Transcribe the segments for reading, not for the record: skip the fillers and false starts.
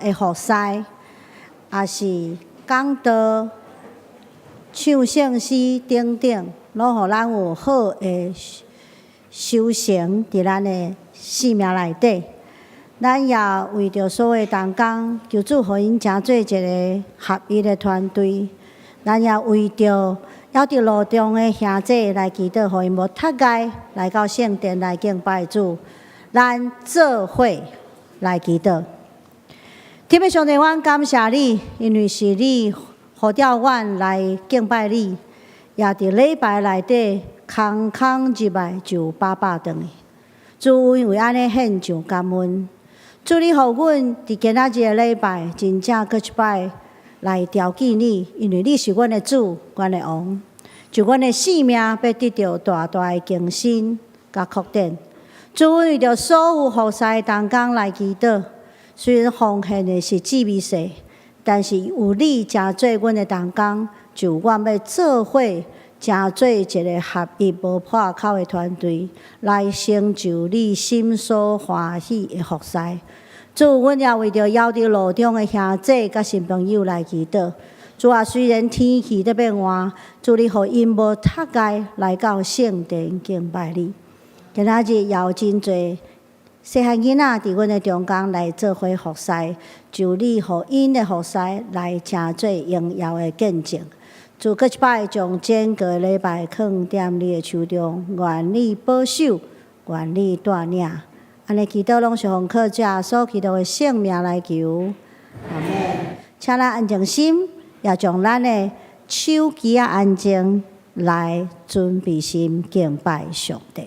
的服侍，也是講道、唱聖詩等等，攏予咱有好的修成佇咱的生命內底。咱也為著所有同工，求主予𪜶成做一个合一的團隊。咱也為著猶佇路中的兄弟來祈禱，予𪜶無窒礙來到聖殿來敬拜主。咱做伙來祈禱。天父上帝，阮感謝你，因為是你呼召阮來敬拜你，也佇禮拜內底空空入來就飽飽轉去。主，因為按呢獻上感恩。主，你予阮佇今仔日的禮拜，真正閣一擺來朝見你，因為你是阮的主，阮的王，就阮的生命欲得著大大的更新佮擴展。主，為著所有服侍同工來祈禱，雖然奉獻的是至微細，但是有你成做阮的同工，就阮欲做伙成做一个合一無破口的團隊，來成就你心所歡喜的服侍。主，阮也為著猶佇路中的兄弟佮新朋友來祈禱。主啊，雖然天氣咧變換，主你予𪜶無窒礙來到聖殿敬拜你。今仔日也有真濟細漢囡仔佇阮的中間來做伙服侍，求你予𪜶的服侍來成做榮耀的見證。主閣一擺將整個禮拜囥佇你的手中，願你保守，願你帶領。按呢祈禱攏是奉靠主耶穌基督的聖名來求。阿們。請咱安靜心，也將咱的手機仔安靜，來準備心敬拜上帝。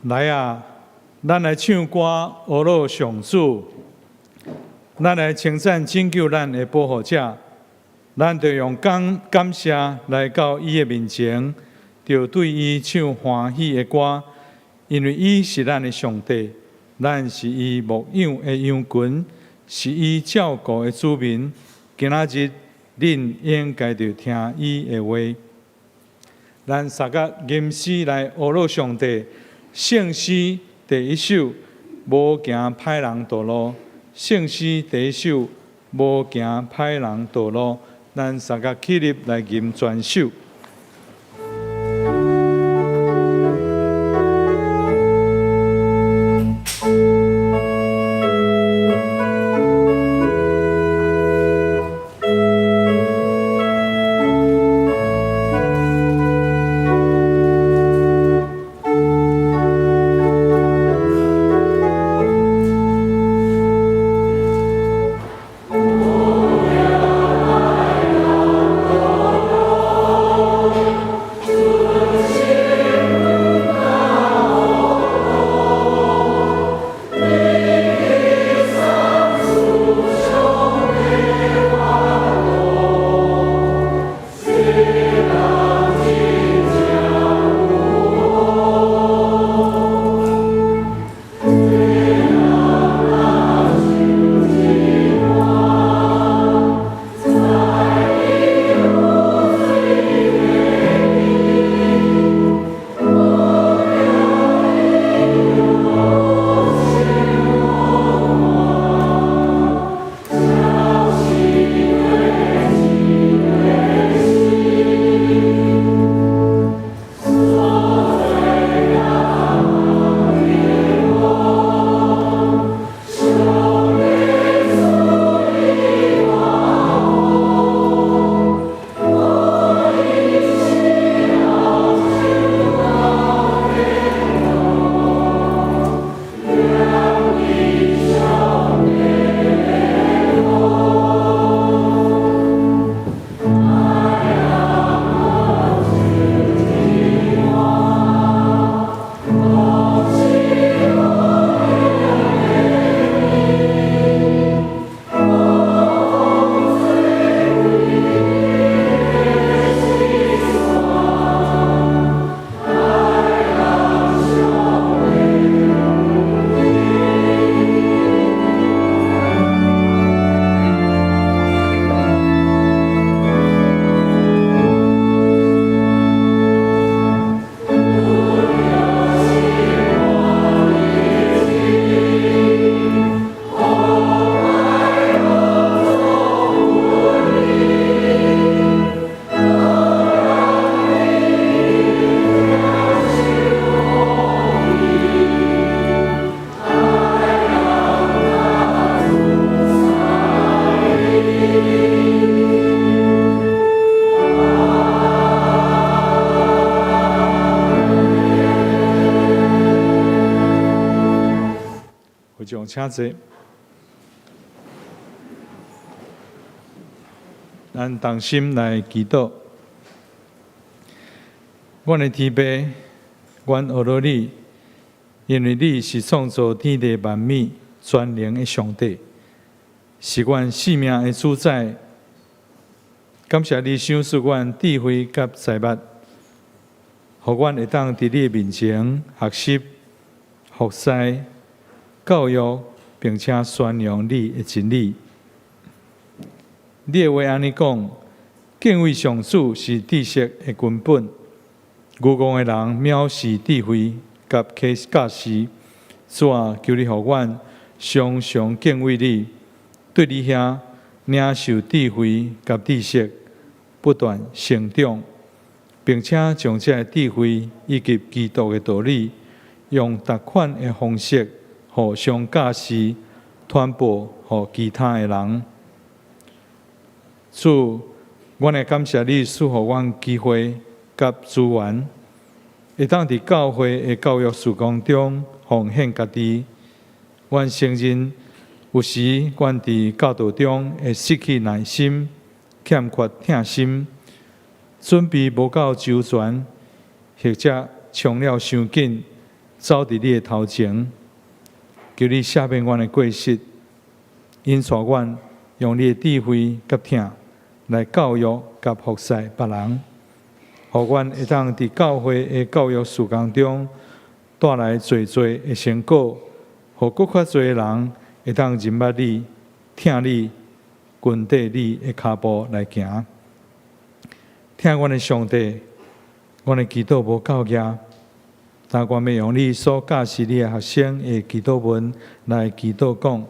來啊，咱來唱歌，呵咾上主。咱來稱讚拯救咱的保護者。咱著用感感謝來到伊的面前，著對伊唱歡喜的歌，因為伊是咱的上帝，咱是伊牧養的羊群，是伊照顧的子民。今仔日恁應該著聽伊的話。咱三個吟詩來呵咾上帝，聖詩第一首，無行歹人道路。聖詩第一首，無行歹人道路。咱三個起立來吟全首。請坐。咱同心來祈禱。阮的天父，阮呵咾你，因為你是創造天地萬物全能的上帝，是阮性命的主宰。感謝你賞賜阮智慧佮財物，予阮會當佇你的面前學習、服侍、教育，並且宣揚你的真理。你的話按呢講：敬畏上主是知識的根本。愚戇的人藐視智慧佮啟教示。主啊，求你予阮常常敬畏你，對你遐領受智慧佮知識，不斷成長，並且將這个智慧以及基督的道理，用逐款的方式互相教示、傳播予其他的人。主，阮會感謝你賜予阮機會佮資源，會當佇教會的教育事工中奉獻家己。阮承認有時阮佇教導中會失去耐心，欠缺疼心，準備無夠周全，或者衝了傷緊，走佇你的頭前，求你赦免阮的過失，引帶阮用你的智慧佮疼來教育佮服侍別人，予阮會當佇教會的教育事工中帶來濟濟的成果，予閣較濟的人會當認捌你、疼你、跟綴你的跤步來行。疼阮的上帝，阮的祈禱無夠額，但阮欲用你所教示你的學生的祈禱文來祈禱講。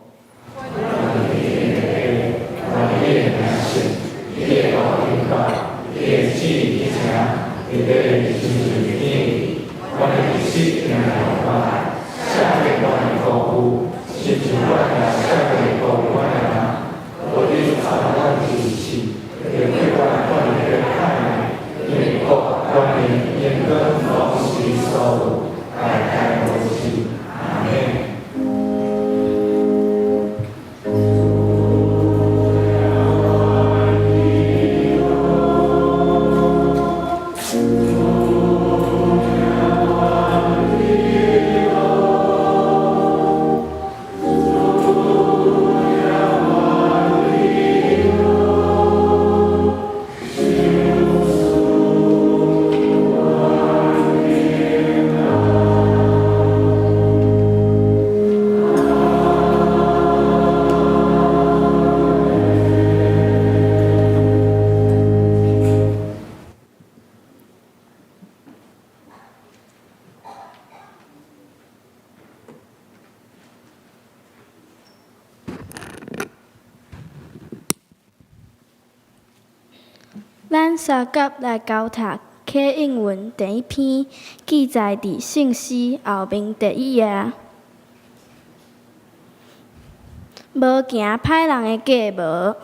咱相佮來交讀啟應文第一篇，記載佇聖詩後面第一頁。無行歹人的計謀，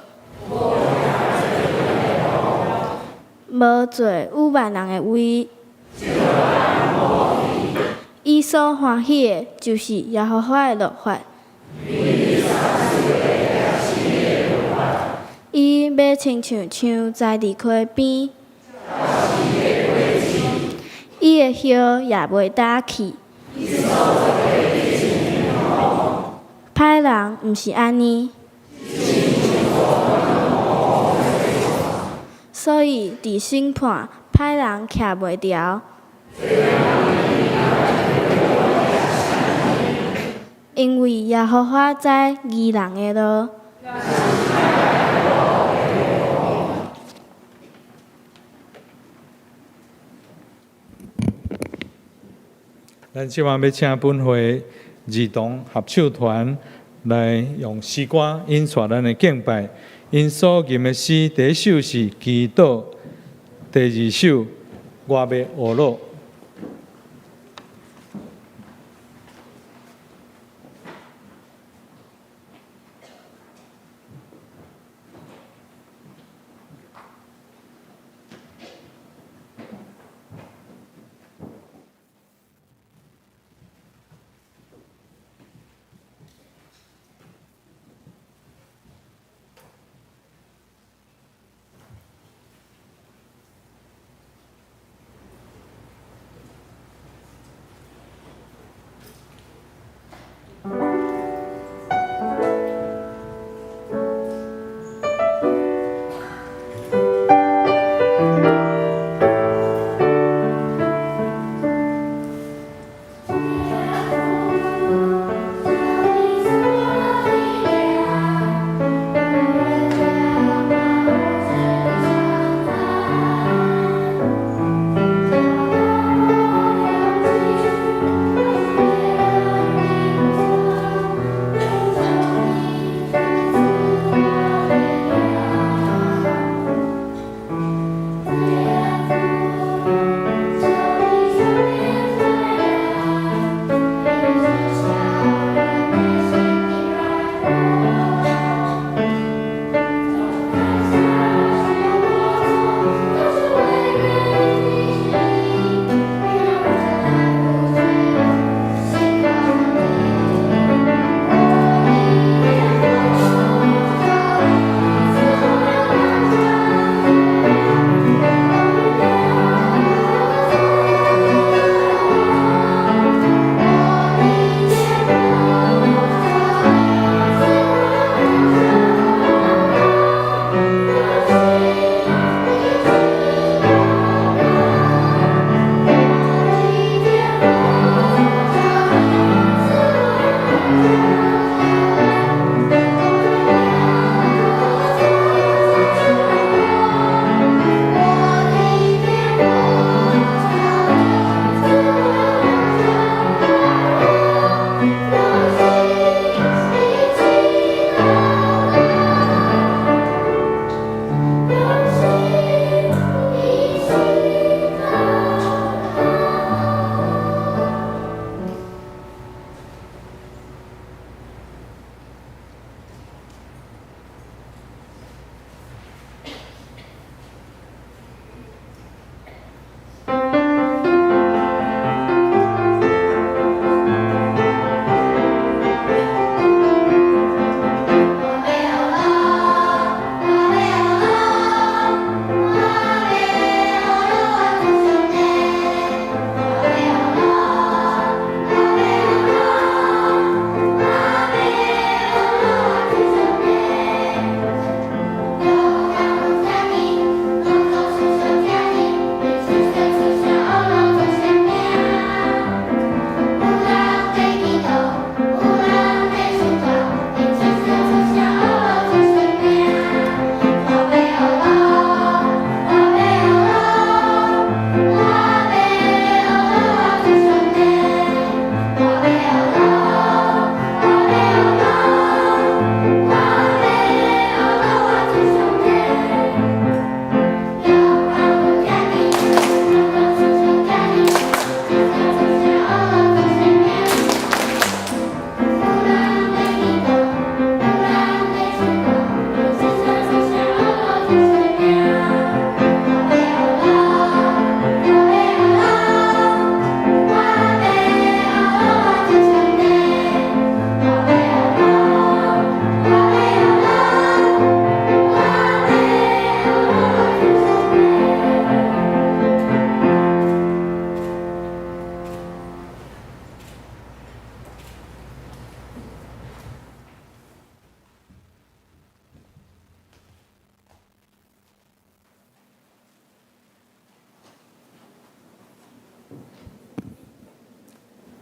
無坐愚頑人的位。伊所歡喜的，就是耶和華的律法。伊欲親像樹栽佇溪邊，伊的葉也袂焦去。歹人毋是按呢，所以佇審判，歹人徛袂牢。因為耶和華知義人的路。咱這晚欲請本會兒童合唱團來用詩歌引帶咱的敬拜。𪜶所吟的詩，第一首是《祈禱》，第二首《我欲學老》。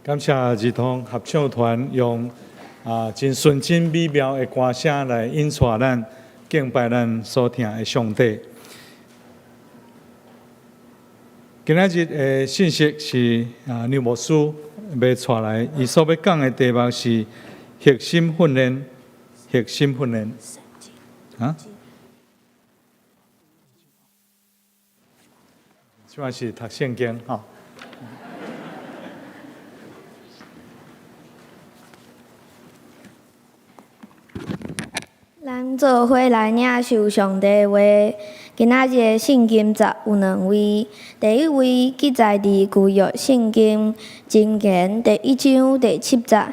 感謝兒童合唱團用真純真美妙的歌聲來引帶咱敬拜咱所疼的上帝。今仔日的信息是劉牧師欲帶來，伊所欲講的題目是核心訓練，核心訓練。啊？這擺是讀聖經吼。咱做伙來領受上帝話。今仔日的聖經節有兩位，第一位記載佇舊約聖經箴言第一章第七節，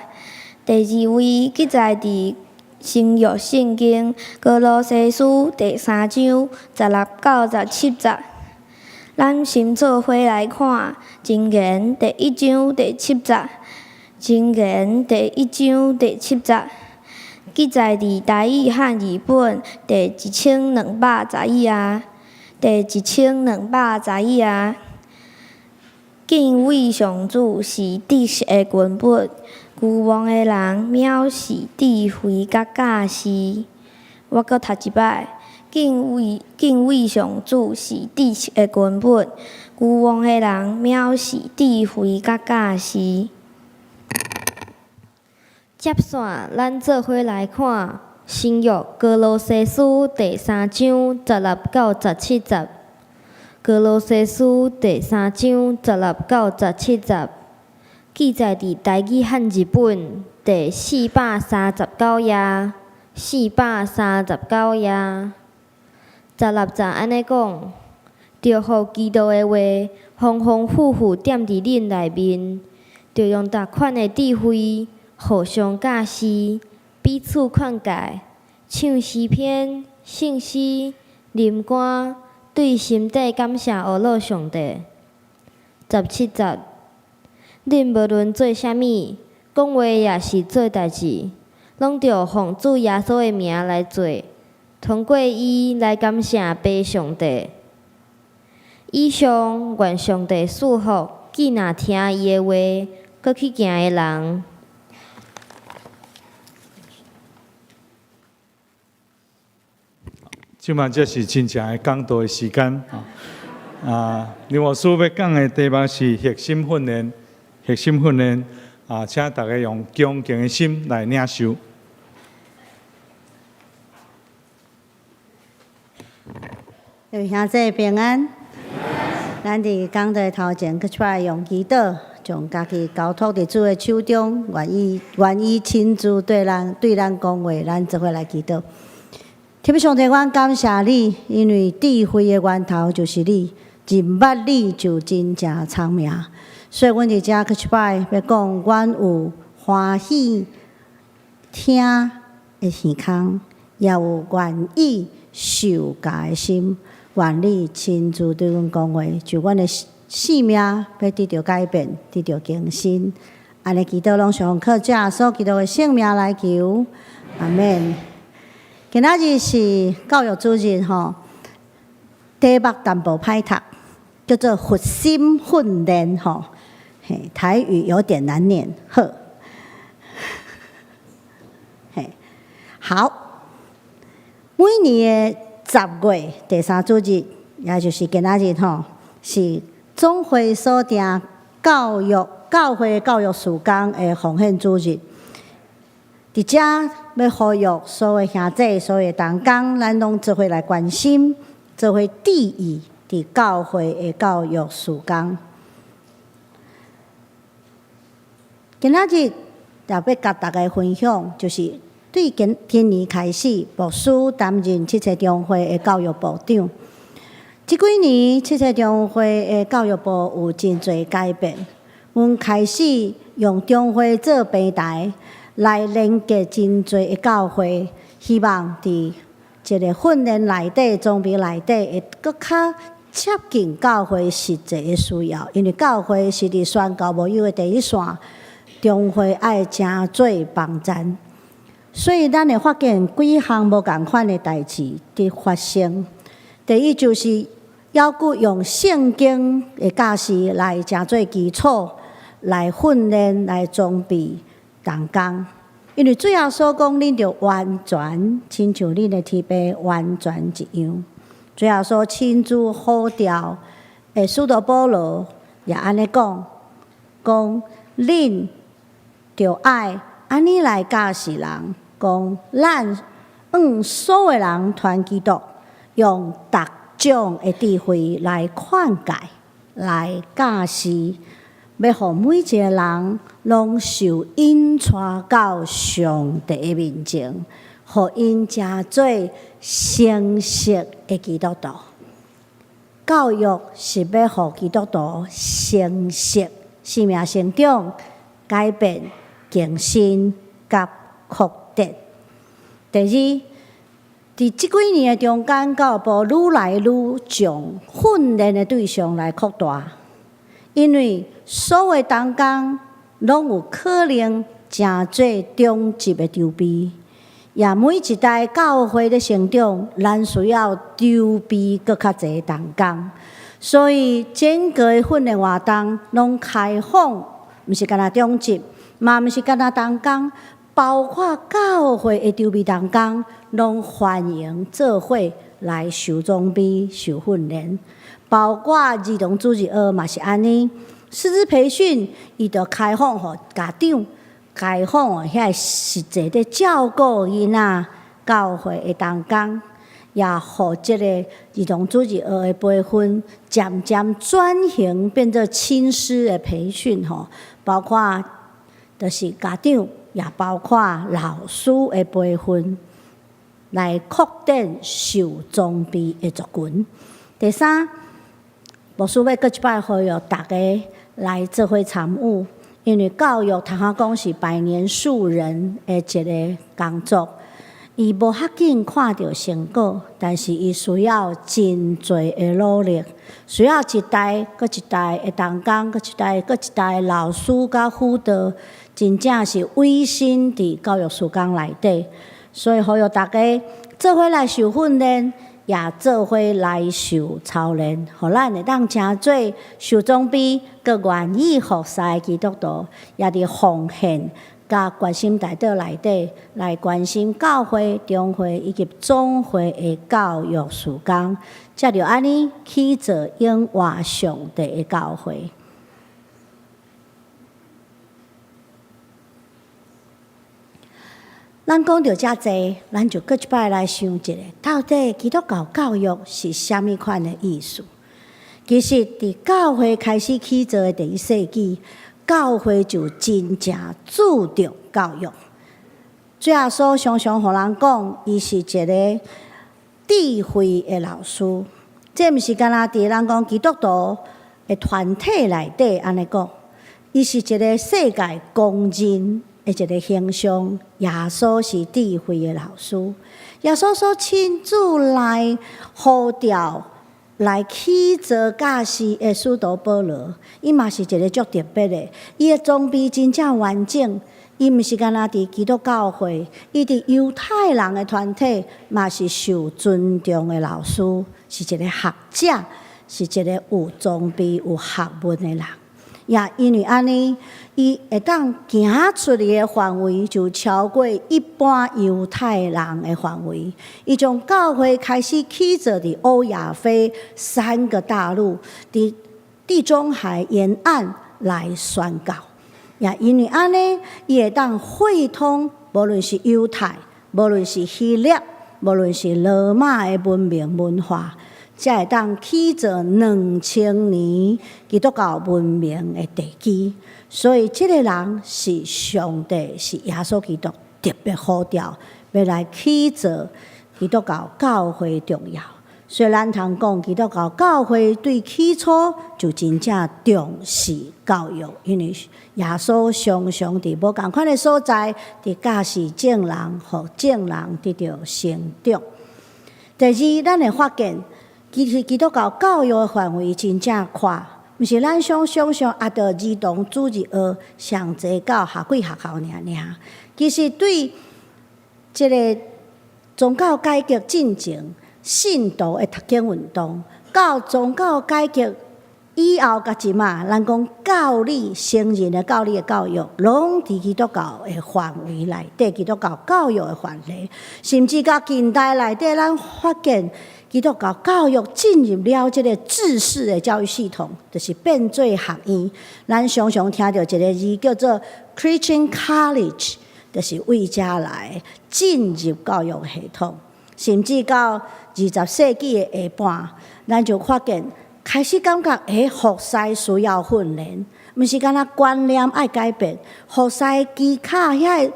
第二位記載佇新約聖經歌羅西書第三章十六到十七節。咱先做伙來看箴言第一章第七節，箴言第一章第七節。記載佇台語漢字本第一千兩百十一頁，第一千兩百十一頁。敬畏上主是知識的根本，愚妄的人藐視智慧佮教示。我閣讀一擺，敬畏敬畏上主是知識的根本，愚妄的人藐視智慧佮教示。接線，咱做伙來看新約歌羅西書第三章十六到十七節。歌羅西書第三章十六到十七節，記載佇台語漢字本第四百三十九頁，四百三十九頁。十六節按呢講：著予基督的話，豐豐富富踮佇恁內面，著用逐款的智慧，互相教示，彼此勸誡，唱詩篇、聖詩、靈歌，對心底感謝阿樂上帝。十七節，恁無論做啥物，講話抑是做代誌，攏著奉主耶穌的名來做，通過伊來感謝父上帝。以上，願上帝賜福，既若聽伊的話，閣去行的人。這擺這是真正的講道的時間啊！劉牧師欲講的題目是核心訓練，核心訓練啊，請大家用恭敬的心來領受。各位兄弟平安，咱佇講道頭前，閣出來用祈禱，將家己交託佇主的手中，願伊願伊親自對咱對咱講話，咱做伙來祈禱。天父上帝，阮感謝你，因為智慧的源頭就是你，認捌你就真正聰明。所以，阮佇遮閣一擺欲講，阮有歡喜聽的耳孔，也有願意受教的心。願你親自對阮講話，就阮的生命欲得著改變，得著更新。按呢祈禱攏是奉靠主耶穌基督的聖名來求，阿們。今仔日是教育主日吼，題目淡薄歹讀，叫做核心訓練吼，嘿，台語有點難念，好，嘿，好，每年的十月第三主日，也就是今仔日吼，是總會所定教育教會教育事工的奉獻主日。佇遮欲呼籲所有兄弟、所有同工，咱攏做伙來關心，做伙注意佇教會的教育事工。今仔日也欲共大家分享，就是對今今年開始，牧師擔任七七中會的教育部長。這幾年七七中會的教育部有真濟改變，阮開始用中會做平台。來連結真濟的教會，希望佇這个訓練內底、裝備內底會閣較接近教會實際的需要，因為教會是佇宣教牧養的第一線，中會愛誠做幫贊。所以，咱會發現幾項無仝款的代誌佇發生。第一，就是猶閣用聖經的教示來誠做基礎。來訓練、來裝備同工。因為主耶穌講，恁著完全，親像恁的天父完全一樣。主耶穌親自呼召的使徒保羅也按呢講，講恁著愛按呢來教示人，講咱向所有人傳基督，用逐種的智慧來勸誡、來教示，欲予每一個人攏受引帶到上帝的面前，予𪜶成做成熟的基督徒。教育是欲予基督徒成熟、生命成長、改變、更新佮擴展。第二，佇這幾年的中間，教育部愈來愈將訓練的對象來擴大，因為所有同工攏有可能成做長執的籌備，也每一代教會的成長，咱需要籌備閣較濟同工，所以整個的訓練活動攏開放，毋是干焦長執，嘛毋是干焦同工，包括教會的籌備同工，攏歡迎做伙來受裝備、受訓練。包括兒童主日學嘛是按呢，師資培訓伊就開放予家長，開放予遐實際咧照顧囡仔教會的同工，也予這個兒童主日學的培訓漸漸轉型變做親師的培訓吼，包括就是家長，也包括老師的培訓，來擴展受裝備的族群。第三，牧師欲閣一擺呼籲逐家來做伙參與，因為教育通通講是百年樹人的一個工作，伊無較緊看著成果，但是伊需要真濟的努力，需要一代閣一代的同工，閣一代閣一代的老師佮輔導，真正是委身佇教育事工內底，所以呼籲逐家做伙來受訓練，也做伙來受操練，予咱會當成做受裝備、閣願意服侍的基督徒，也佇奉獻佮關心大道內底來關心教會、中會以及總會的教育事工，才著按呢去做永活上帝的教會。咱講著遮濟，咱就閣一擺來想一下，到底基督教教育是啥物款的意思？其實，佇教會開始起造的第一世紀，教會就真正注重教育。主耶穌常常予人講，伊是一個智慧的老師。這毋是干焦佇咱講基督徒的團體內底按呢講，伊是一個世界公認的一個形象。耶穌是智慧的老師，耶穌所親自來呼召、來起造教示的使徒保羅，伊嘛是一個足特別的。伊的裝備真正完整，伊毋是干焦佇基督教會，伊佇猶太人的團體嘛是受尊重的老師，是一個學者，是一個有裝備、有學問的人。也因為按呢，伊會當行出去的範圍就超過一般猶太人的範圍。伊將教會開始起造佇歐亞非三個大陸，佇地中海沿岸來宣告。也因為按呢，伊會當匯通，無論是猶太，無論是希臘，無論是羅馬的文明文化。才會當起造2000年基督教文明的地基，所以這個人是上帝，是耶穌基督特別呼召，欲來起造基督教教會重要。所以咱通講基督教教會對起初就真正重視教育，因為耶穌常常佇無仝款的所在，佇教示眾人，予眾人得著成長。第二，咱會發現，其實基督教教育的範圍真正寬，毋是咱想想像啊，著兒童主日學上濟到學幾學校爾爾。其實對這個宗教改革進前，信徒的讀經運動，到宗教改革以後佮這馬，咱講教理、成人的教理的教育，攏佇基督教的範圍內底，基督教教育的範圍，甚至到近代內底，咱發現基督教教育進入了這个制式的教育系統，就是變做學院。咱常常聽著一个字叫做 Christian College，就是為遮來進入教育系統。甚至到20世紀的下半，咱就發現，開始感覺，服侍需要訓練，毋是干焦觀念愛改變，服侍技巧遐個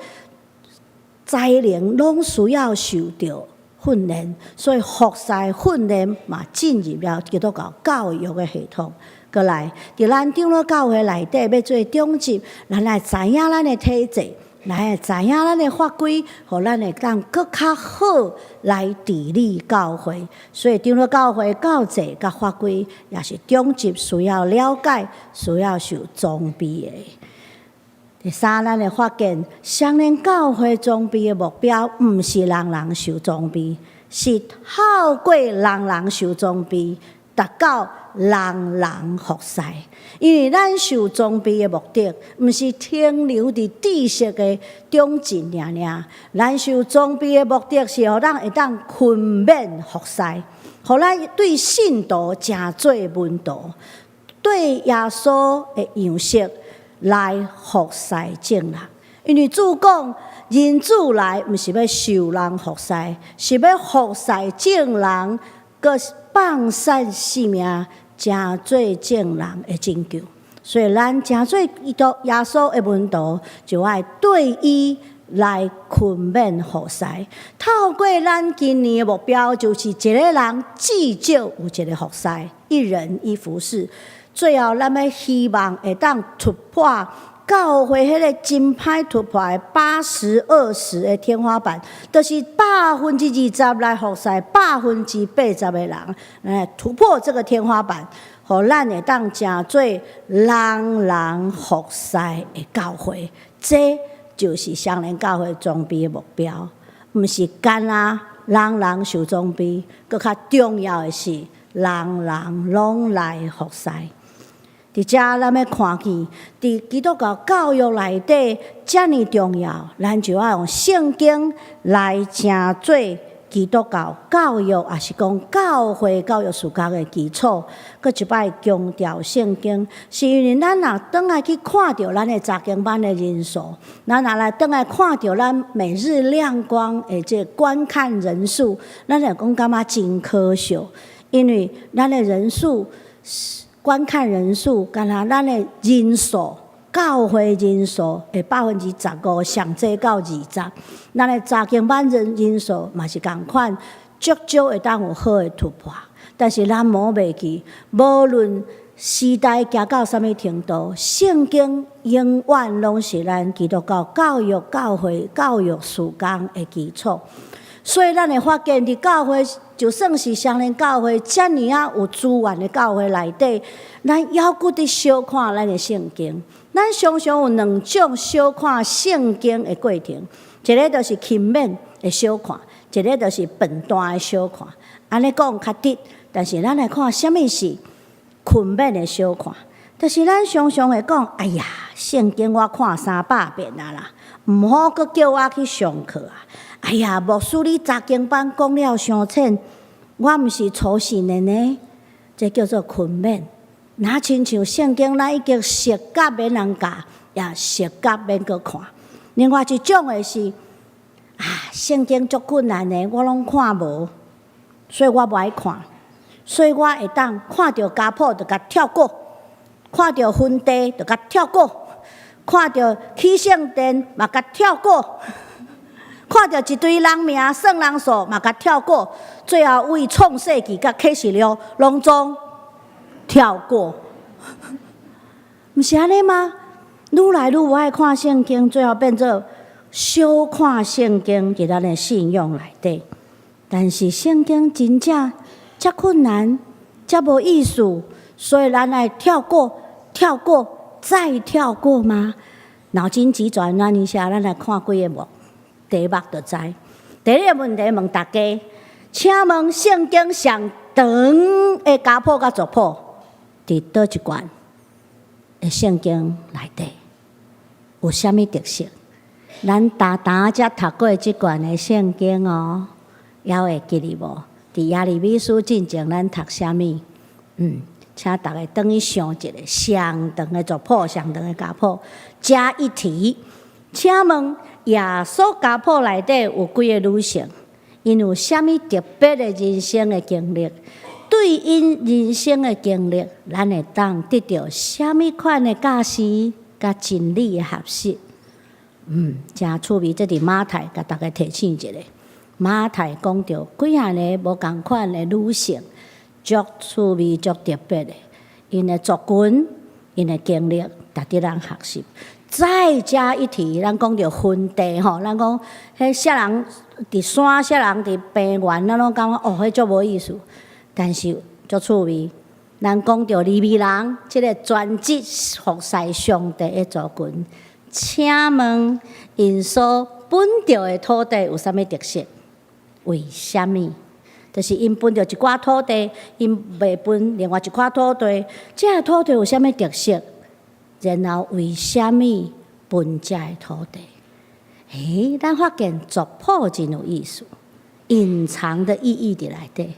才能攏需要受著訓練，所以服侍訓練嘛進入了基督教教育的系統。閣來，佇咱長老教會內底欲做長執，咱來知影咱的體制，來知影咱的法規，予咱會當閣較好來治理教會。所以長老教會教制佮法規，也是長執需要了解、需要受裝備的。第三，咱會發現，雙連教會裝備的目標，毋是人人受裝備，是透過人人受裝備，達到人人服侍。因為咱受裝備的目的，毋是停留佇知識的長進爾爾。咱受裝備的目的是予咱會當勤勉服侍，予咱對信徒成做門徒，對耶穌的樣式來服侍眾人。因為主講，人子來毋是欲受人服侍，是欲服侍眾人，閣放捨性命，成做眾人的拯救。所以，咱成做基督耶穌的門徒，就愛對伊來勤勉服侍。透過咱今年的目標，就是一个人至少有一个服侍，一人一服侍。最後，咱欲希望會當突破教會彼个真歹突破的80/20的天花板，就是20%來服侍80%的人，來突破這個天花板，予咱會當成做人人服侍的教會。這就是雙連教會裝備的目標，毋是干焦人人受裝備，閣較重要的是人人攏來服侍。佇遮，咱欲看見，佇基督教教育內底遮爾重要，咱就愛用聖經來成做基督教教育，抑是講教會教育事工的基礎。閣一擺強調聖經，是因為咱若轉來去看著咱的查經班的人數，咱若來轉來看著咱每日亮光的這個觀看人數，咱會講感覺真可笑，因為咱的人數，觀看人數，干焦咱的人數，教會人數的15%，上濟到20。咱的查經班人數嘛是仝款，足少會當有好的突破。但是咱無袂記，無論時代行到啥物程度，聖經永遠攏是咱基督教教育、教會教育事工的基礎。所以，咱會發現，佇教會，就算是雙連教會遮爾仔有資源的教會內底，咱猶閣佇小看咱的聖經。咱常常有兩種小看聖經的過程，一个就是勤勉的小看，一个就是笨蛋的小看。按呢講較直，但是咱來看，啥物是勤勉的小看？就是咱常常會講：“哎呀，聖經我看300遍啊啦，毋好閣叫我去上課啊！哎呀，牧師你查經班講了傷淺，我毋是粗信的呢。”這叫做勤勉。若親像聖經，咱已經熟甲免人教，也熟甲免閣看。另外一種的是，啊，聖經足困難的，我攏看無，所以我無愛看。所以我會當看著家譜就共跳過，看著園地就共跳過，看著起聖殿嘛共跳過，看著一堆人名算人數嘛共跳過，最後為創世紀佮啟示錄攏總跳過，毋是按呢嗎？愈來愈無愛看聖經，最後變做小看聖經佇咱的信仰內底。但是聖經真正遮困難，遮無意思，所以咱愛跳過、跳過、再跳過嗎？腦筋急轉彎一下，咱來看幾个題目就知。第一个問題問大家，請問聖經上長的家譜佮族譜？佇佗一卷的聖經內底有啥物特色？咱逐逐才讀過這卷的聖經哦，猶會記得無？佇耶利米書進前，咱讀啥物？請逐家轉去想一下，上長的族譜，上長的家譜，加一題。請問耶穌家譜內底有幾个女性？𪜶有啥物特別的人生的經歷？對𪜶人生的經歷，咱會當得著啥物款的教示佮真理的學習？誠趣味，這佇馬太共逐家提醒一下。馬太講著幾仔个無仝款的女性，足趣味、足特別的，𪜶的族群、𪜶的經歷，值得咱學習。再加一題，咱講著分地吼，咱講彼啥人佇山，啥人佇平原，咱攏感覺哦，彼足無意思。但是足趣味，咱講著利未人，這个專職服侍上帝的族群，請問𪜶所分著的土地有啥物特色？為啥物？就是𪜶分著一寡土地，𪜶袂分另外一塊土地，這个土地有啥物特色？然後為啥物分這个土地？欸，咱發現族譜真有意思，隱藏的意義佇內底，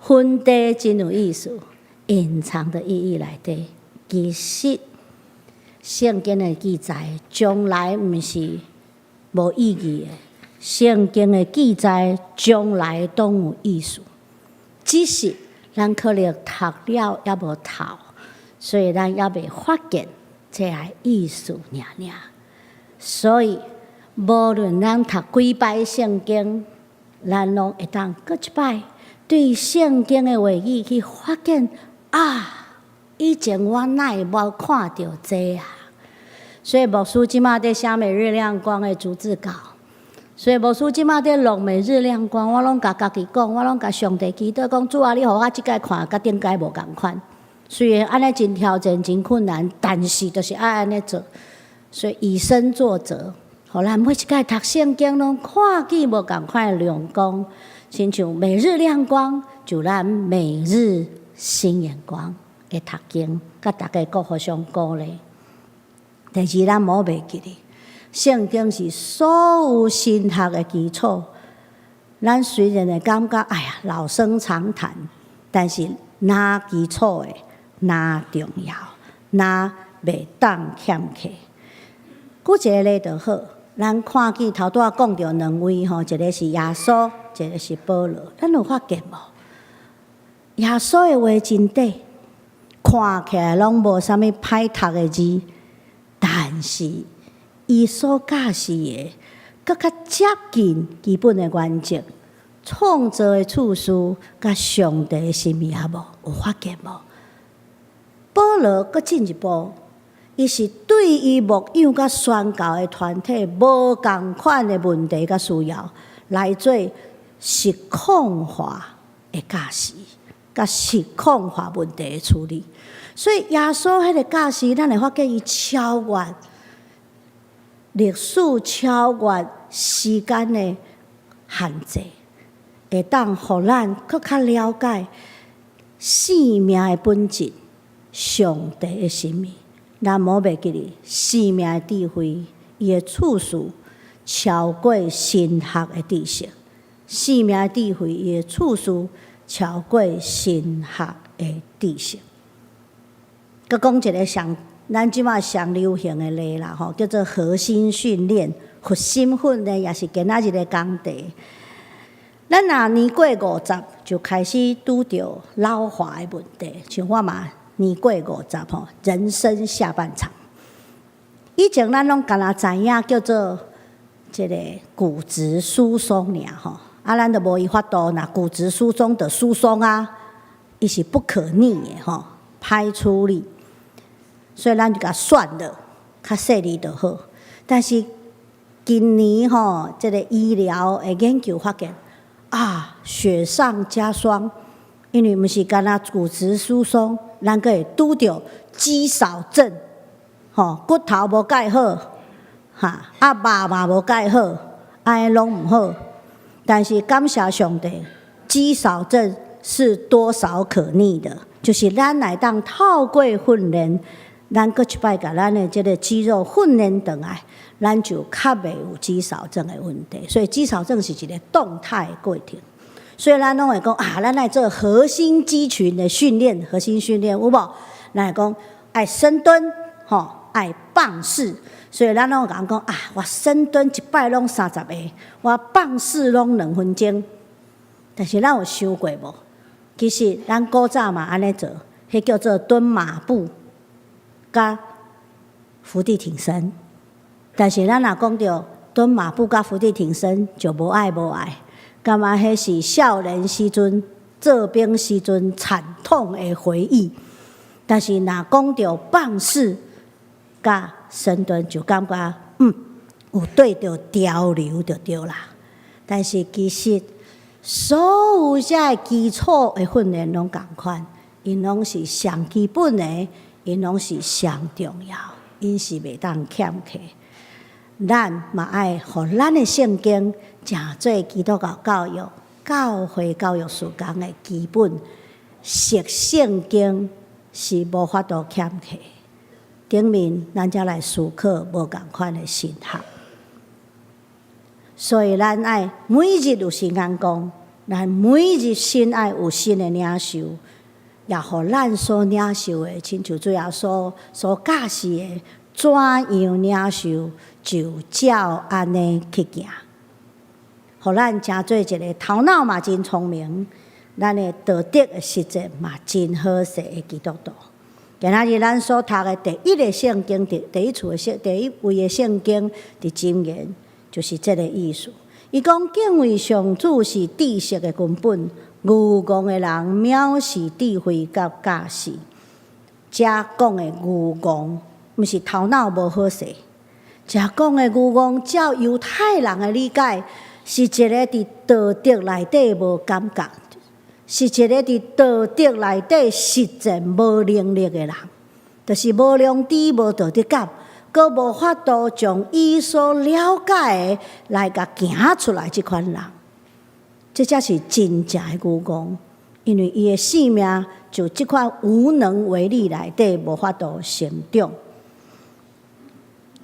分地真有意思，隱藏的意義內底，其實聖經的記載從來毋是無意義的，聖經的記載從來攏有意思，只是咱可能讀了猶無透，所以咱猶未發現這个意思爾爾。所以無論咱讀幾擺聖經，咱攏會當閣一擺對聖經的話語去發現啊！以前我哪會無看著這啊？所以牧師這馬佇寫每日亮光的逐字稿，所以牧師這馬佇錄每日亮光，我攏共家己講，我攏共上帝祈禱講，主啊，你予我這擺看，佮頂擺無仝款。雖然按呢真挑戰、真困難，但是就是愛按呢做。所以以身作則，予咱每一擺讀聖經攏看見無仝款的亮光，親像每日亮光，就咱每日新眼光的讀經，佮大家閣互相鼓勵。第二，咱莫袂記得，聖經是所有神學的基礎。咱雖然會感覺，哎呀，老生常談，但是若基礎的，若重要，若袂當欠缺。舉一個例就好，咱看見頭拄仔講著兩位吼，一個是耶穌，一個是保羅。咱有發現無？耶穌的話真短，看起來攏無啥物歹讀的字，但是伊所教示的，閣較接近基本的原則、創造的次序，佮上帝的心意也無？有發現無？保羅閣進一步，伊是對伊牧養佮宣教的團體無仝款的問題佮需要，來做實況化的教示，佮實況化問題的處理。所以耶穌彼個教示，咱會發現伊超越歷史、超越時間的限制，會當予咱閣較了解生命的本質、上帝的心意。咱莫袂記得生命的智慧，伊的次序超過神學的知識。生命的智慧，伊的次序超過神學的知識。閣講一個上咱這馬上流行的例啦，吼，叫做核心訓練、核心訓練，也是今仔日的講題。咱若年過五十，就開始拄著老化的問題，像我嘛年過五十吼，人生下半場。以前咱攏干焦知影叫做這個骨質疏鬆爾吼，啊，咱就無伊法度，若骨質疏鬆就疏鬆啊，伊是不可逆的吼，歹處理，所以咱就共算了，較細膩就好。但是近年吼，這個醫療的研究發現，啊，雪上加霜，因為毋是干焦骨質疏鬆，咱閣會拄著肌少症，吼，骨頭無蓋好，哈，啊肉嘛無蓋好，按呢攏毋好。但是感謝上帝，肌少症是多少可逆的，就是咱會當透過訓練，咱閣一擺共咱的這个肌肉訓練轉來，咱就較袂有肌少症的問題。所以肌少症是一个動態的過程。所以咱攏會講啊，咱來做核心肌群的訓練，核心訓練有無？咱會講愛深蹲，吼，愛棒式。所以咱攏會共講啊，我深蹲一擺攏30個，我棒式攏2分鐘。但是咱有想過無？其實咱古早嘛按呢做，彼叫做蹲馬步，佮伏地挺身。但是咱若講著蹲馬步佮伏地挺身，就無愛無愛，感覺彼是少年時陣做兵時陣慘痛的回憶。但是若講著棒式佮深蹲，就感覺有對著潮流就對啦。但是其實所有這个基礎的訓練攏仝款，𪜶攏是上基本的，𪜶攏是上重要，𪜶是袂當欠缺。咱嘛愛予咱的聖經成做基督教教育、教會教育事工的基本。熟聖經是無法度欠缺。頂面咱才來思考無仝款的神學。所以咱愛每日有新眼光，咱每日新愛有新的領受，也予咱所領受的，親像主耶穌所教示的，怎樣領受，就照按呢去行。予咱成做一个頭腦嘛真聰明，咱的道德的實踐嘛真好勢的基督徒。今仔日咱所讀的第一個聖經，第一位的聖經，佇箴言，就是這个意思。伊講敬畏上主是知識的根本，愚戇的人藐視智慧佮教示。遮講的愚戇，毋是頭腦無好勢。遮講的愚戇，照猶太人的理解，是一个佇道德內底無感覺，是一个佇道德內底實踐無能力的人，就是無良知、無道德感，閣無法度將伊所了解的來共行出來，這款人，這才是真正的愚戇，因為伊的生命就這款無能為力內底無法度成長。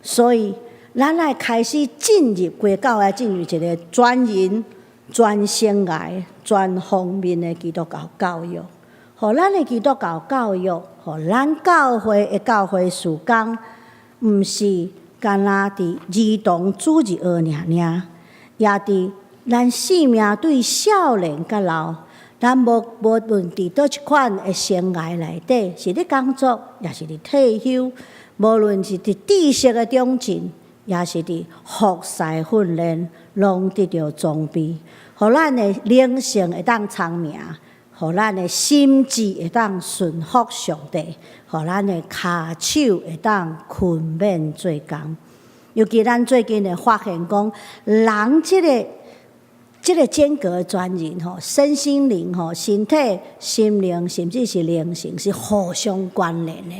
所以，咱來開始進入規教會，進入一个全人、全生涯、全方面的基督教教育，予咱的基督教教育，予咱教會的教會事工，毋是干焦佇兒童主日學爾爾，也佇咱生命對少年到老，咱無論佇佗一款的生涯內底，是咧工作，抑是佇退休，無論是佇知識的長進，抑是佇服侍訓練，攏得著裝備，予咱的靈性會當聰明，予咱的心智會當順服上帝，予咱的跤手會當勤勉做工。尤其咱最近會發現講，人這个間隔專人吼，身心靈吼，身體、心靈，甚至是靈性，是互相關聯的，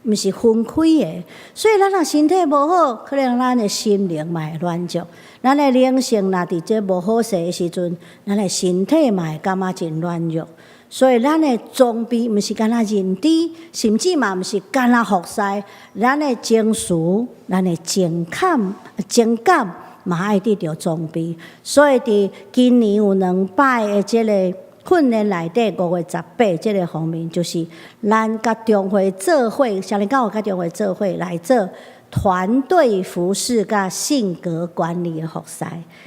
毋是分開的。所以咱若身體無好，可能咱的心靈嘛會軟弱；咱的靈性若佇這無好勢的時陣，咱的身體嘛會感覺真軟弱。所以咱的裝備毋是干焦認知，甚至嘛毋是干焦服侍，咱的情緒、咱的情感嘛愛得著裝備。所以佇今年有兩擺的這个訓練內底，5月18這个方面，就是咱佮中會做伙，少年教會佮中會做伙來做團隊服侍佮性格管理的服侍。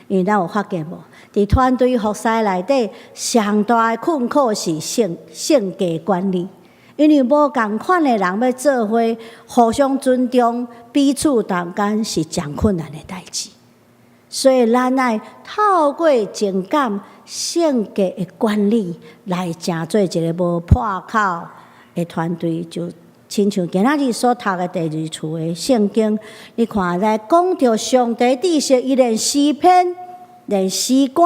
因為咱有發現無？佇團隊服侍內底，上大的困苦是性格管理，因為無仝款的人欲做伙，互相尊重，彼此同間是誠困難的代誌。所以咱愛透過情感、性格的管理，來成做一个無破口的團隊。就親像今仔日所讀的第二處的聖經，你看來講著上帝知識，伊連詩篇、連詩歌、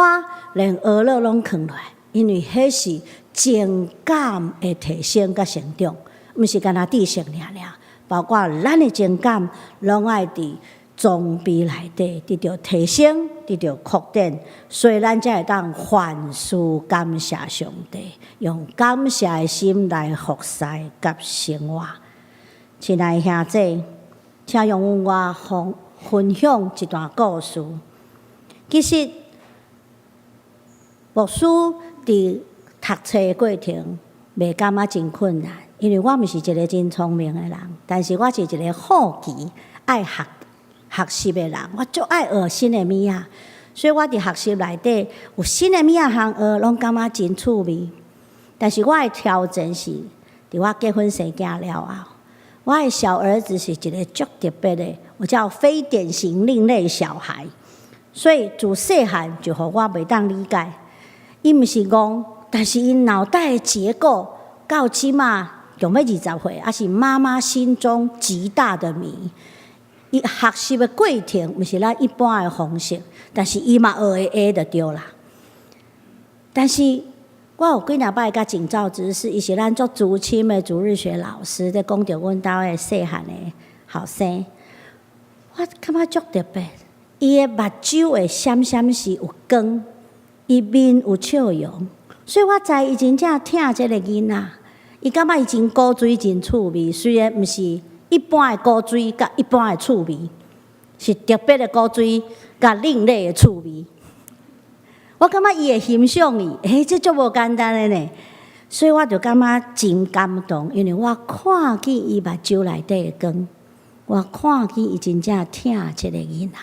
連哀樂攏囥落來，因為彼是情感的提升佮成長，毋是干焦知識爾爾，包括咱的情感，攏愛佇裝備內底得著提升，得著擴展，所以咱才會當凡事感謝上帝，用感謝的心來服侍佮生活。親愛兄姊，請容許我分享一段故事。其實，牧師佇讀冊的過程，袂感覺真困難，因為我毋是一個真聰明的人，但是我是一個好奇、愛學習的人，我足愛學新的物仔，所以我佇學習內底有新的物仔通學，攏感覺真趣味。但是我的挑戰是，佇我結婚生囝了後，我的小兒子是一個足特別的，我叫非典型另類小孩，所以自細漢就予我袂當理解。伊毋是戇，但是𪜶腦袋的結構到這馬著欲20歲，猶是媽媽心中極大的謎。伊學習的過程毋是咱一般的方式，但是伊嘛學會會就對啦。但是我有幾若擺共景照執事，伊是咱足資深的主日學老師，咧講著阮兜的細漢的後生，我感覺足特別。伊的目睭會閃閃是有光，伊面有笑容，所以我知伊真正疼這个囡仔。伊感覺伊真古錐真趣味，雖然毋是一般的古錐佮一般的趣味，是特別的古錐佮另類的趣味。我感覺伊會欣賞伊，欸，這足無簡單的呢。所以我就感覺真感動，因為我看見伊目睭內底的光，我看見伊真正疼這个囡仔。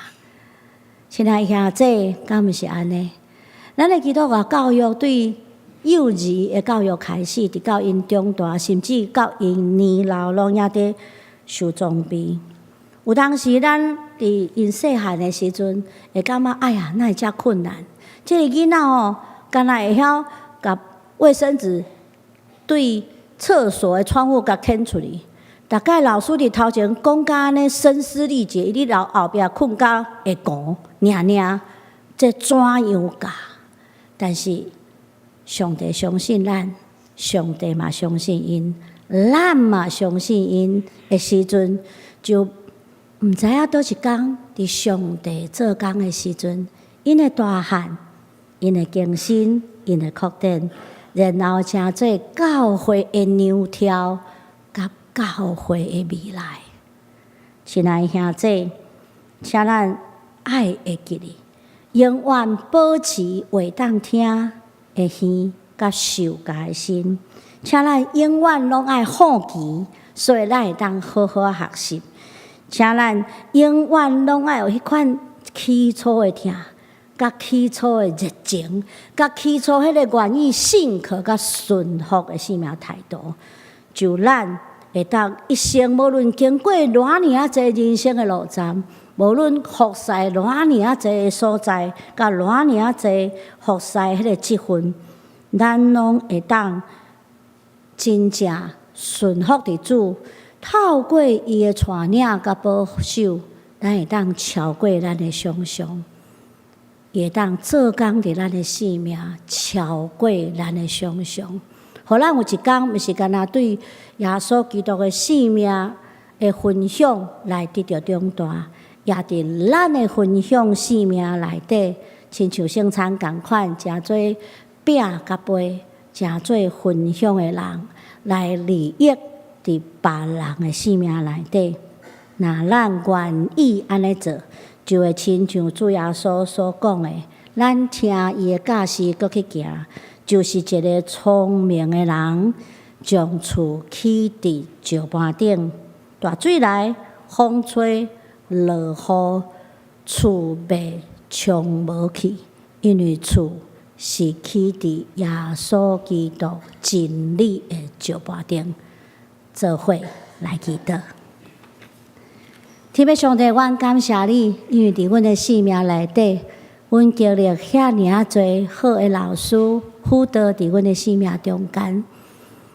親愛兄姊，敢毋是按呢？咱的基督教教育對幼兒的教育開始，直到𪜶長大，甚至到𪜶年老，攏猶佇受裝備。有當時咱佇𪜶細漢的時陣，會感覺哎呀，哪會遮困難？這个囡仔吼，敢若會曉共衛生紙對廁所的窗戶共牽出去。逐擺老師佇頭前講甲按呢聲嘶力竭，伊佇後壁睏甲會糊爾爾，這怎樣教？但是上帝相信咱，上帝嘛相信𪜶，咱嘛相信𪜶的時陣，就毋知影佗一工佇上帝做工的時陣，𪜶的大漢，𪜶的更新，𪜶的擴展，然後成做教會的娘柱，佮教會的未來。親愛兄姊，請咱愛會記得，永遠保持會當聽的耳，佮受教的心。請咱永遠攏愛好奇，所以咱會當好好學習。請咱永遠攏愛有彼款起初的疼，佮起初的熱情，佮起初彼个願意信靠佮順服的生命態度，就咱會當一生，無論經過偌爾仔濟人生的路站，無論服侍偌爾仔濟的所在，佮偌爾仔濟服侍彼个職分，咱攏會當真正順服佇主，透過伊的帶領佮保守，咱會當超過咱的想象，會當做工佇咱的生命，超過咱的想象。予咱有一工，毋是干焦對耶穌基督的生命的分享來得著長大，也佇咱的分享生命內底，親像聖餐仝款，成做餅佮杯，成做分享的人，來利益佇別人的生命內底。若咱願意按呢做，就會親像主耶穌所講的，咱聽伊的教示，閣去行，就是一个聰明的人，將厝起佇石盤頂，大水來，風吹，落雨，厝袂沖無去，因為厝是起佇耶穌基督真理的石盤頂。做伙來祈禱。天父上帝，阮感謝你，因為佇阮的生命內底，阮經歷遐爾仔濟好的老師輔導佇阮的生命中間，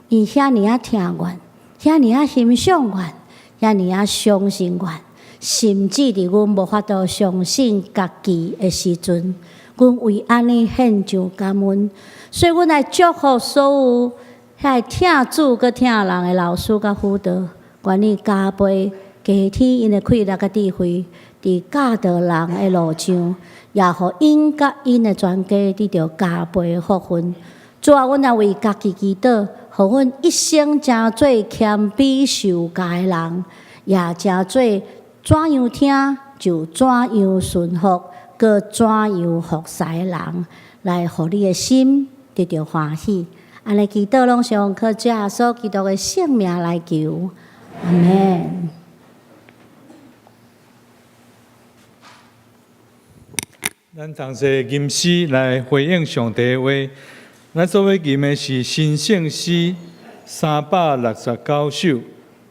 伊遐爾仔疼阮，遐爾仔欣賞阮，遐爾仔相信阮，甚至佇阮無法度相信家己的時陣，阮為按呢獻上感恩。所以，阮來祝福所有遐疼主閣疼人的老師佮輔導，願你加倍加添𪜶的氣力佮智慧，佇佇教導人的路上，也予𪜶佮𪜶的全家得著加倍福分。主啊，阮也為家己祈禱，予阮一生成做謙卑受教的人，也成做怎樣聽就怎樣順服，閣怎樣服侍的人，來予你的心得著歡喜。按呢祈禱攏是奉靠主耶穌基督的聖名來求，阿們。咱同齊吟詩來回應上帝的話。咱所欲吟的是新聖詩369首，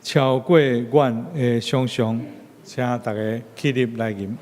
超過阮的想像，請大家起立來吟。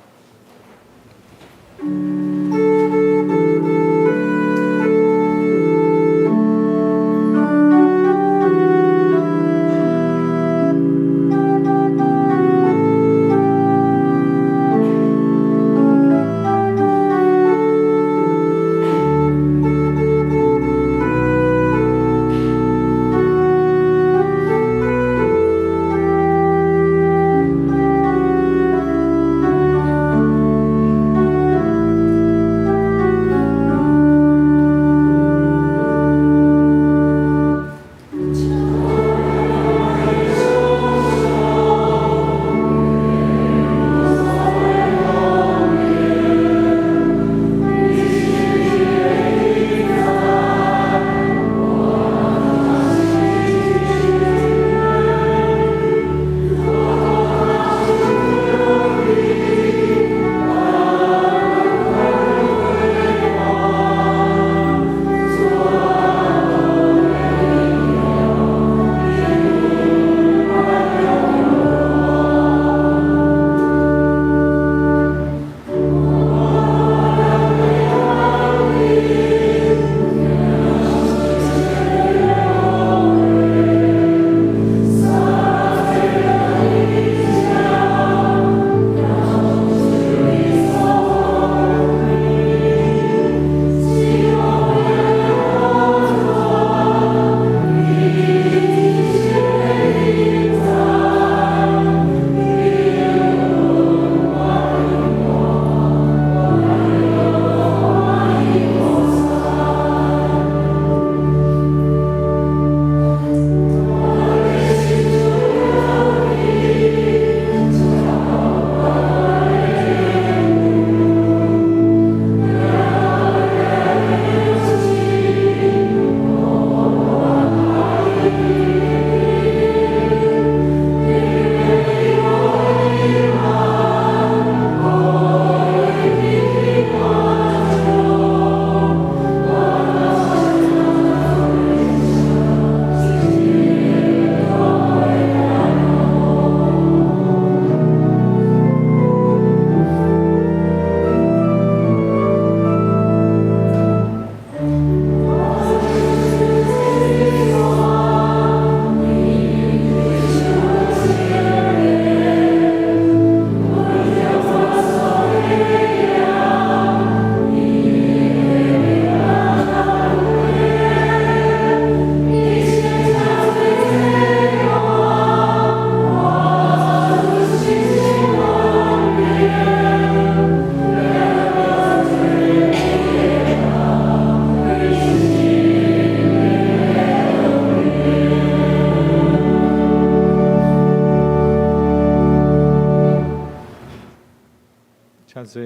請坐。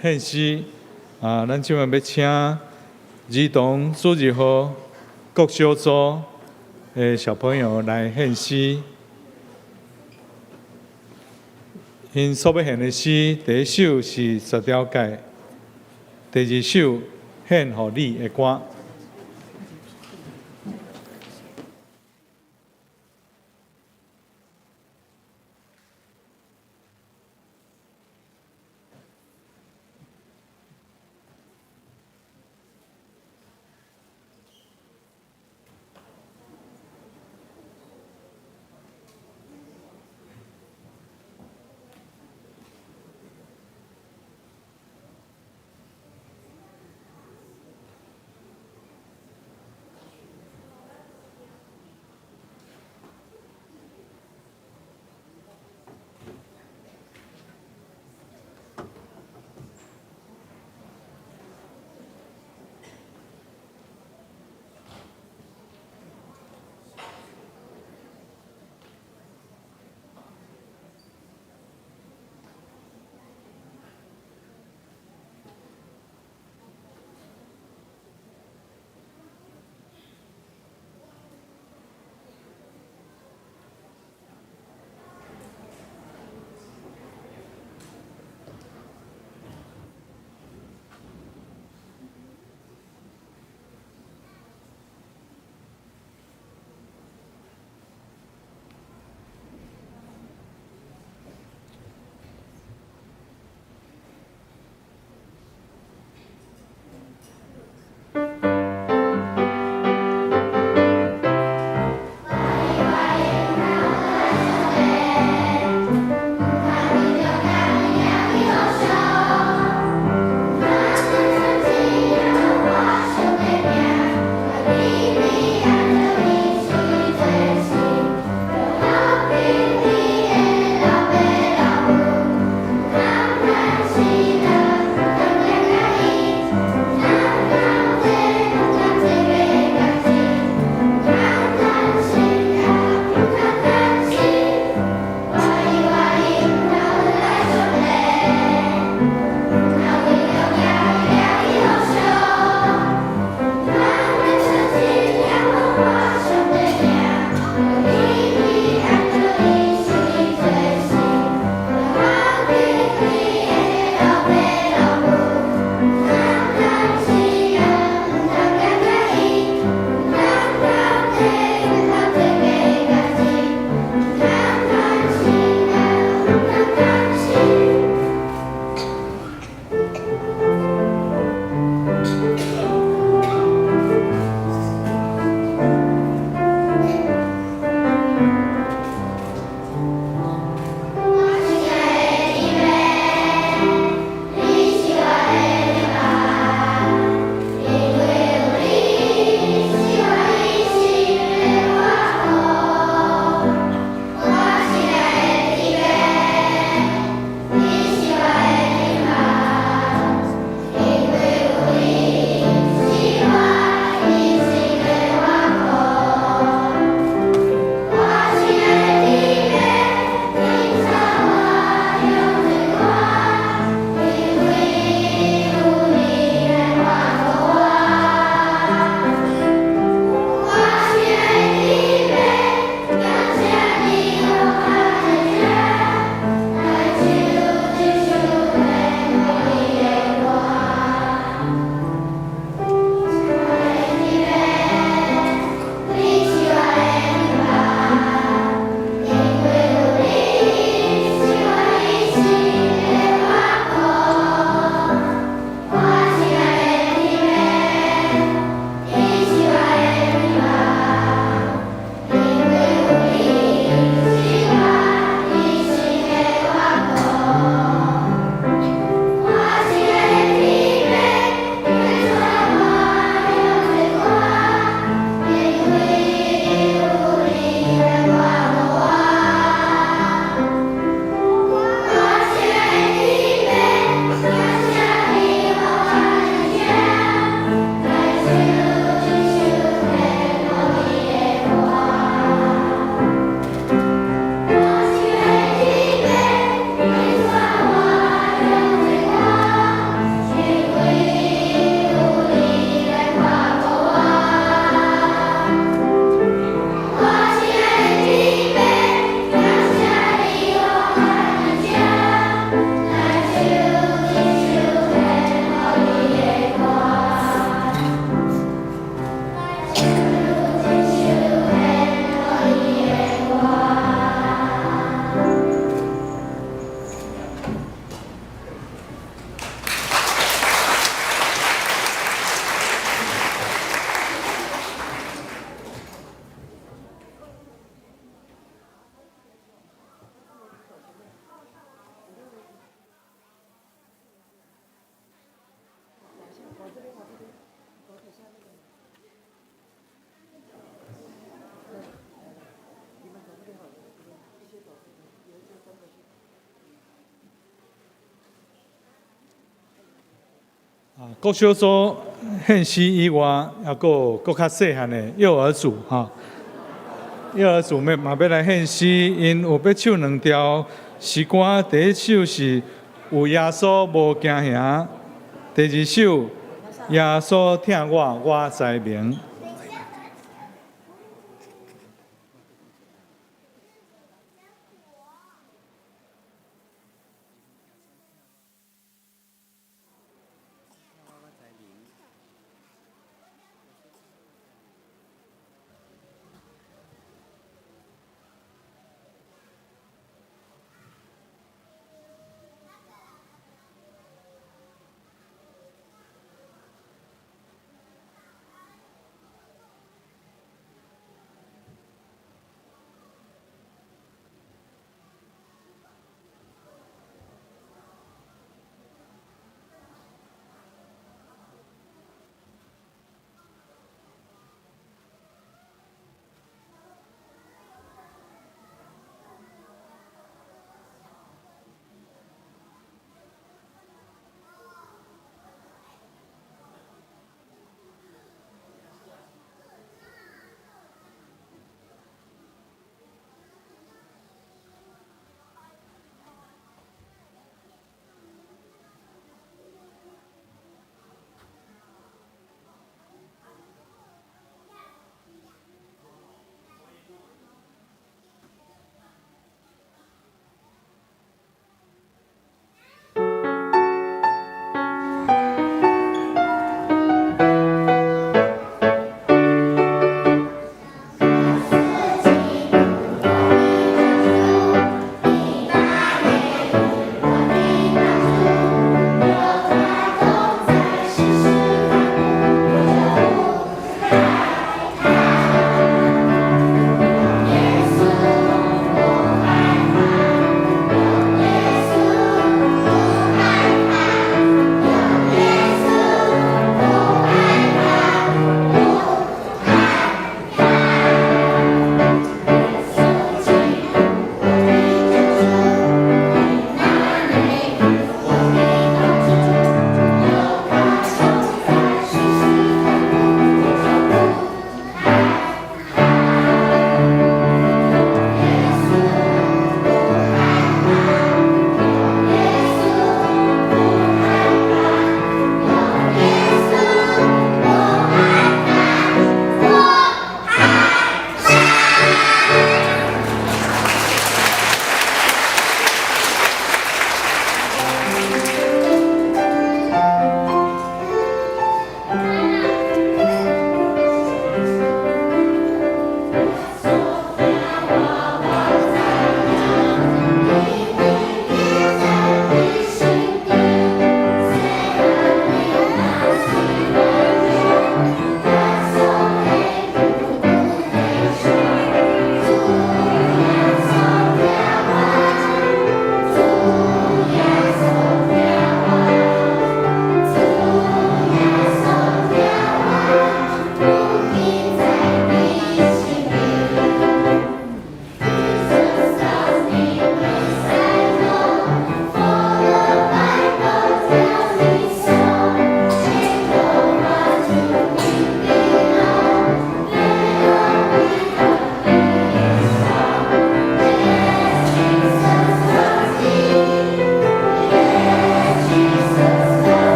獻詩啊，咱這擺欲請兒童主日學國小組的小朋友來獻詩。𪜶所欲獻的詩，第一首是十條誡，第二首獻予你的歌。啊，國小組獻詩以外，抑閣有閣較細漢的幼兒組哈。幼兒組嘛嘛欲來獻詩，𪜶有欲唱兩條詩歌。第一首是有耶穌無驚嚇，第二首耶穌疼我，我知明。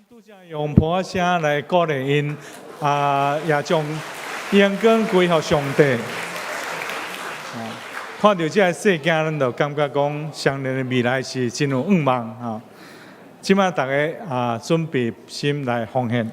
拄才用噗仔聲來鼓勵𪜶，啊，也將榮光歸予上帝。啊，看著這个細囝，咱就感覺講，雙年的未來是真有向望吼。這擺逐家啊，準備心來奉獻。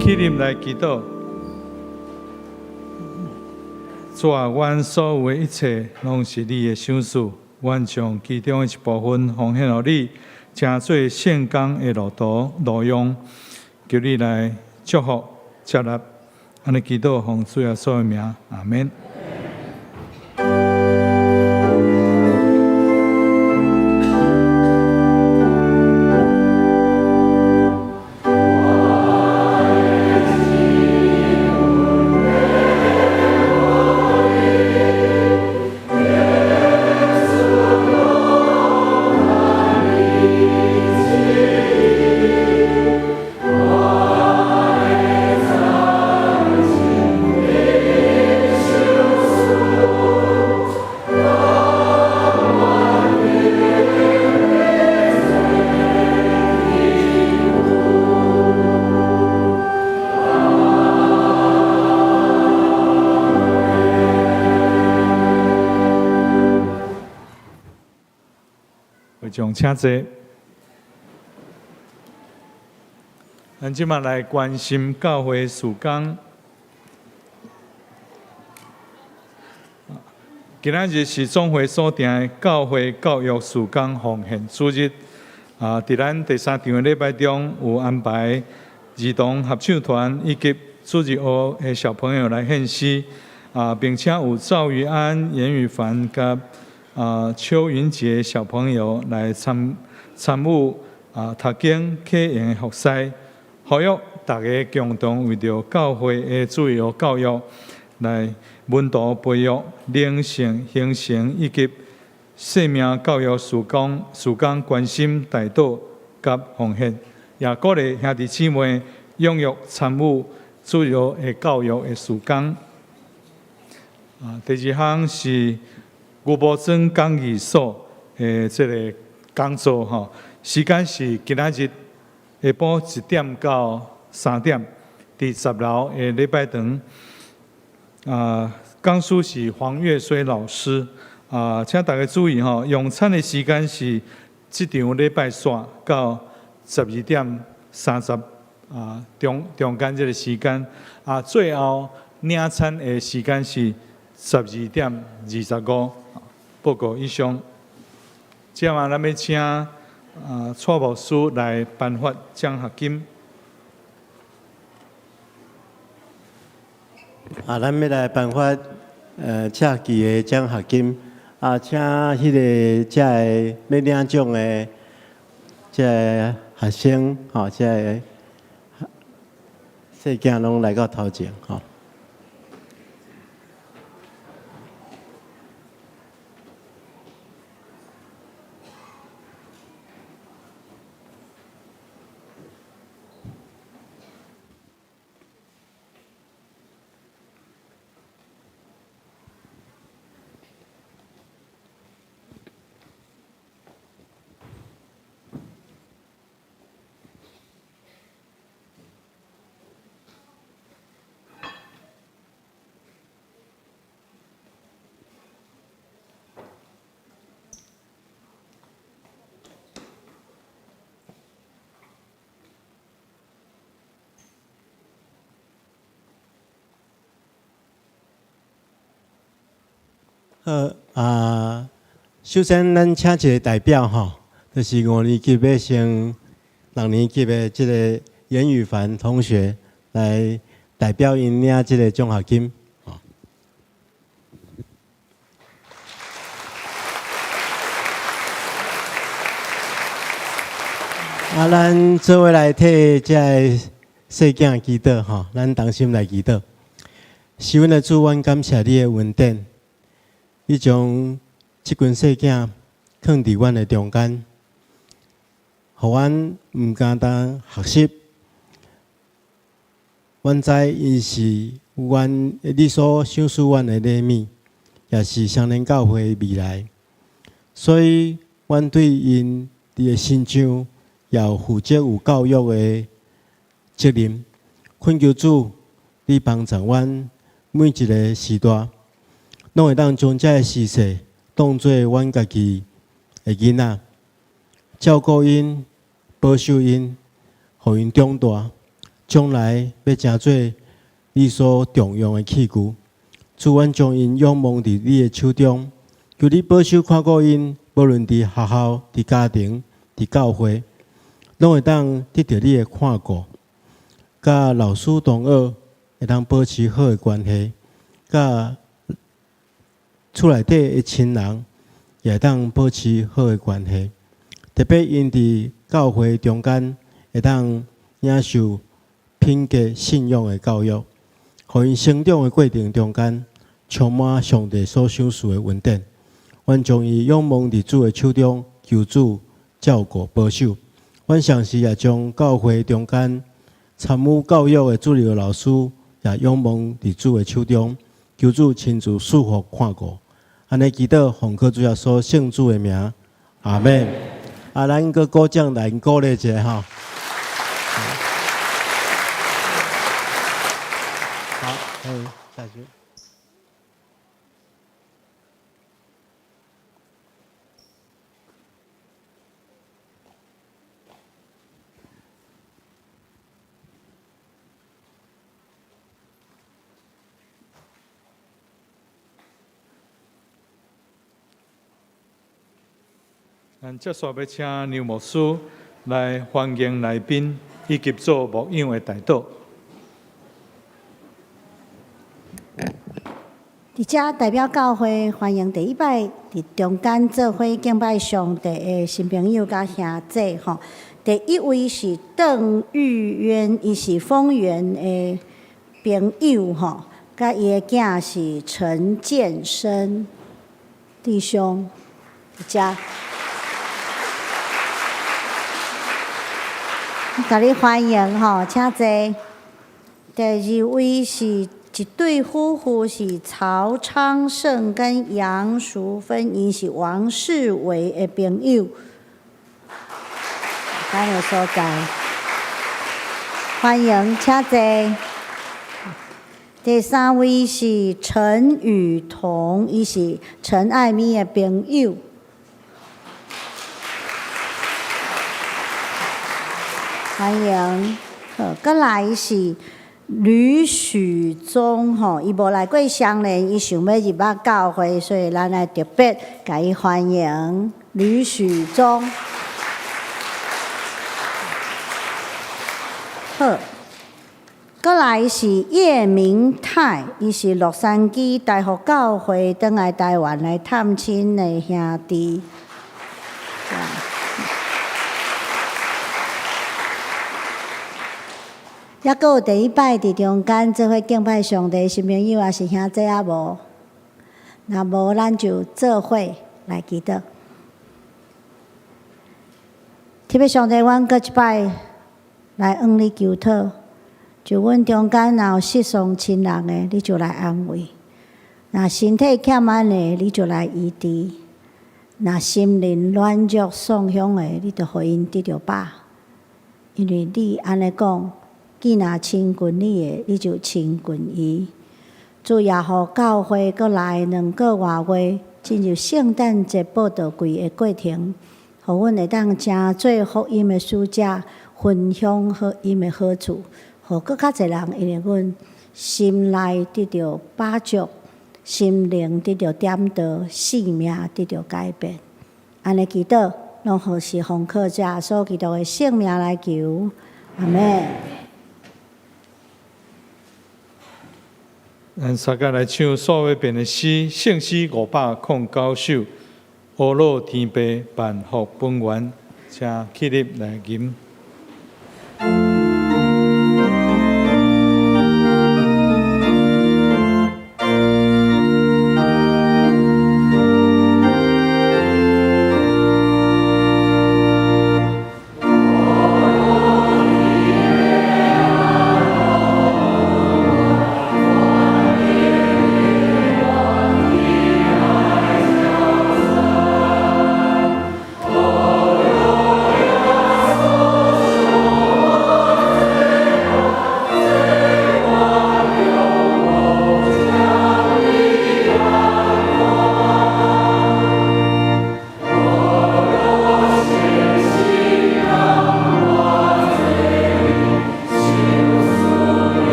起立來祈禱。主啊，阮所有的一切攏是你的賞賜，阮將其中的一部分奉獻予你，成做聖工的路途路用，求你來祝福接納，按呢祈禱奉主耶穌的名，阿們。會眾請坐。咱這擺來關心教會事工。今仔日是總會所定的教會教育事工奉獻主日。啊，佇咱第三場的禮拜中有安排兒童合唱團以及主日學的小朋友來獻詩。啊，並且有趙宇安、嚴宇凡佮邱雲杰小朋友來參與啊讀經啟言的服事，呼籲大家共同為著教會的主日學教育來門徒培育、靈性形成以及生命教育事工關心代禱佮奉獻，也鼓勵兄弟姊妹踴躍參與主日的教育的事工。啊，第二項是牛埔庄講義所的這个講座吼，時間是今仔日下晡1點到3點，佇10樓的禮拜堂。啊，講師是黃月水老師。啊，請大家注意吼，用餐的時間是這場禮拜煞到12點30啊，中間這个時間。啊，最後領餐的時間是12點25。報告以上。這下咱欲請啊蔡牧師來頒發獎學金。啊，咱欲來頒發赤旗的獎學金。啊，請彼个遮个欲領獎的這个學生，吼，這个細囝攏來到頭前，吼。好啊，首先咱請一个代表吼，就是五年級欲升六年級的這个嚴宇凡同學來代表𪜶領這个獎學金。啊，咱做伙來替這个細囝祈禱吼，咱同心來祈禱。是阮的主，阮感謝你的恩典。你將這群細囝囥佇阮的中間，予阮毋簡單學習。阮知𪜶是阮你所賞賜阮的禮物，也是雙連教會的未來。所以，阮對𪜶佇个身上也有負責有教育的責任。懇求主，你幫助阮每一个時代，攏會當將這个時勢當做阮家己的囡仔，照顧𪜶、保守𪜶，予𪜶長大，將來欲成做你所重用的器具。主，阮將𪜶仰望佇你的手中，求你保守看顧𪜶，無論佇學校、佇家庭、佇教會，攏會當得著你的看顧，佮老師同學會當保持好的關係，佮厝內底的親人也會當保持好的關係。特別𪜶佇教會中間會當領受品格信仰的教育，予𪜶成長的過程中間充滿上帝所賞賜的恩典。阮將伊仰望佇主的手中，求主照顧保守。阮同時也將教會中間參與教育的主日老師也仰望佇主的手中，求主親自賜福看顧。按呢祈禱，奉靠主耶穌聖子的名，阿們。啊，咱閣鼓掌來鼓勵一下吼。好，下去。咱接續欲請劉牧師來歡迎來賓，以及做牧養的代禱。佇遮代表教會歡迎第一擺佇中間做伙敬拜上帝的新朋友佮兄姊吼。第一位是鄧玉淵，伊是豐原的朋友吼，佮伊的囝是陳建生弟兄，佇遮。共你歡迎吼，請坐。第二位是一對夫婦，是曹昌勝跟楊淑芬，𪜶是王世維的朋友。咱的所在，歡迎，請坐。第三位是陳雨桐，伊是陳愛咪的朋友。歡迎。好，閣來是呂許宗吼，伊無來過雙連，伊想欲入來教會，所以咱來特別共伊歡迎呂許宗。好，閣來是葉明泰，伊是洛杉磯大福教會轉來台灣來探親的兄弟。抑閣有第一擺佇中間做伙敬拜上帝新朋友，抑是兄弟仔無？若無，咱就做伙來祈禱。天父上帝，阮閣一擺來向你求討，就阮中間若有失喪親人的，你就來安慰；若身體欠安的，你就來醫治；若心靈軟弱喪雄的，你就予𪜶得著飽。因為你按呢講，既若親近你的，你就親近伊。主也予教會閣來2個外月進入聖誕節報道櫃的過程，予阮會當成做福音的使者，分享福音的好處，予閣較濟人因為阮心內得著飽足，心靈得著點著，性命得著改變。按呢祈禱，攏予是奉靠主耶穌基督的聖名來求，阿們。咱三個來唱數尾遍的詩，聖詩509首，阿樂天父萬福本源，請起立來吟。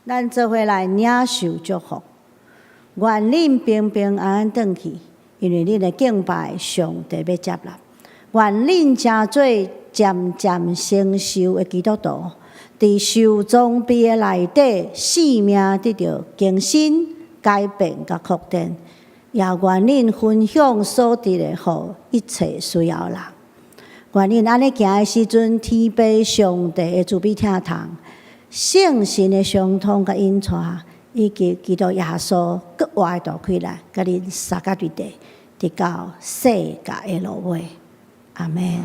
咱做伙來領受祝福，願恁平平安安轉去，因為恁的敬拜上帝欲接納。願恁成做漸漸成熟的基督徒，佇受裝備的內底，生命得著更新、改變佮擴展。也願恁分享所得的，予一切需要的人。願恁按呢行的時陣，天父上帝的慈悲疼痛，聖神的相通佮引帶，以及基督耶穌閣活的大氣力，佮恁相佮對地，直到世界的落尾。阿們。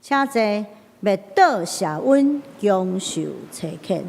請坐，默禱謝恩，享受差遣。